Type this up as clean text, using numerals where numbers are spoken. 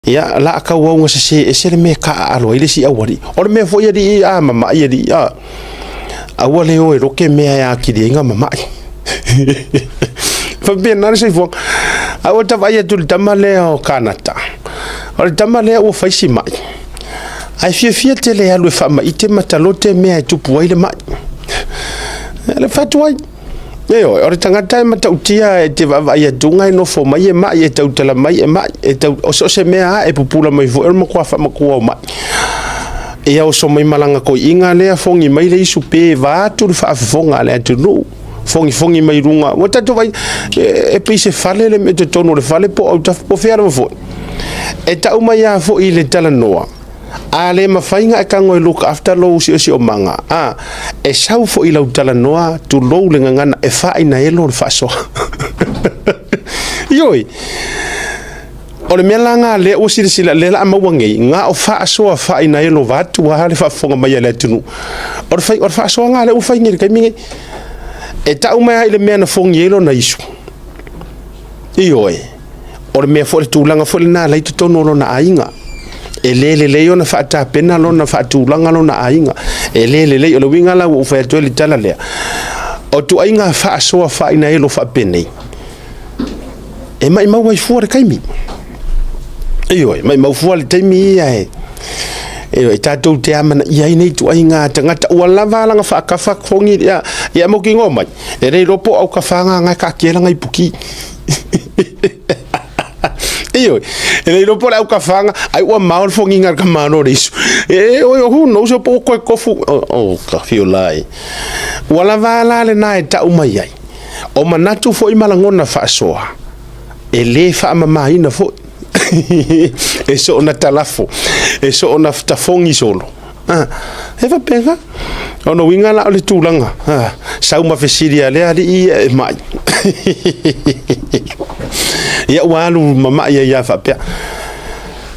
Ia, la a tauau sese ese le mea e taaalo ai le isi aualii. O le mea foi alii a mamai alii, a, aua le o e loke mea e atili ai na mamai. Faapena le soifuaga. A ua ta vaai atu i le tama lea o Kanata, o le tama lea ua fai si mai, ae fiafia tele e alu e faamaite ma talote mea e tupu ai le mai. Le fatu ai. Ioe, o le tagata e matautia e te vaavaai atu e nofo mai e mai, e tautala mai e mai, e tau, o so o se mea lava e pupula mai foi o le matua faamatua o mai. Ia oso mai ma lana toeaiina lea fogi mai le isu pe vaeatu le faafofoga a le atunuu, fogifogi mai luga. Ua tatou vaai, e pei se fale le mea i totonu o le fale po o autafa po o fea lava foi. E tau mai lava foi i le talanoa, A le mafai ona e tago e look after lou siosiomaga, a, e sau foi i lau talanoa, tulou le gagana, e faainaelo le faasoa. Ioe, o le mea la lena lea ua silasila, lea o le a maua nei, na o faasoa faainaelo vaeatu lava le faafofoga mai a le atunuu. O le, fai, o le faasoa lena lea ua fai nei i le taimi nei. E tau mai lava i le mea na fogi ai lona isu. Ioe, o le mea foi, le tulaga foi lena la i totonu o lona aiga. E le lelei ona faatapena lona faatulaga lona aiga. E le lelei, o le uiga la ua ou fai atu ai le tala lea. O ituaiga faasoa faainaelo faapenei, e maumau ai fua le taimi. Ioe, maumau fua le taimi ia e, e tatou te amanaia ai nei ituaiga tagata ua lava lana faatafa fogi ia, ia mautinoa mai, e le iloa po o autafa na e taatia lana ipuki. Ioe, e le iloa po o le autafa ai ua mao le fogiga a le tamaloa o le isu. E oi, who knows, po ua toe tofu, oh, ka fio la e. Ua lava la lena e tau mai ai. O manatu foi ma lagona faasoa, e le faamamaina foi. E soona talafo, e soona tafogi solo. Ah, e faapena. Ona uiga la o le tulaga, ah, sau ma fesili a lea alii e mai. Ia ua alu mamai ai lava faapea.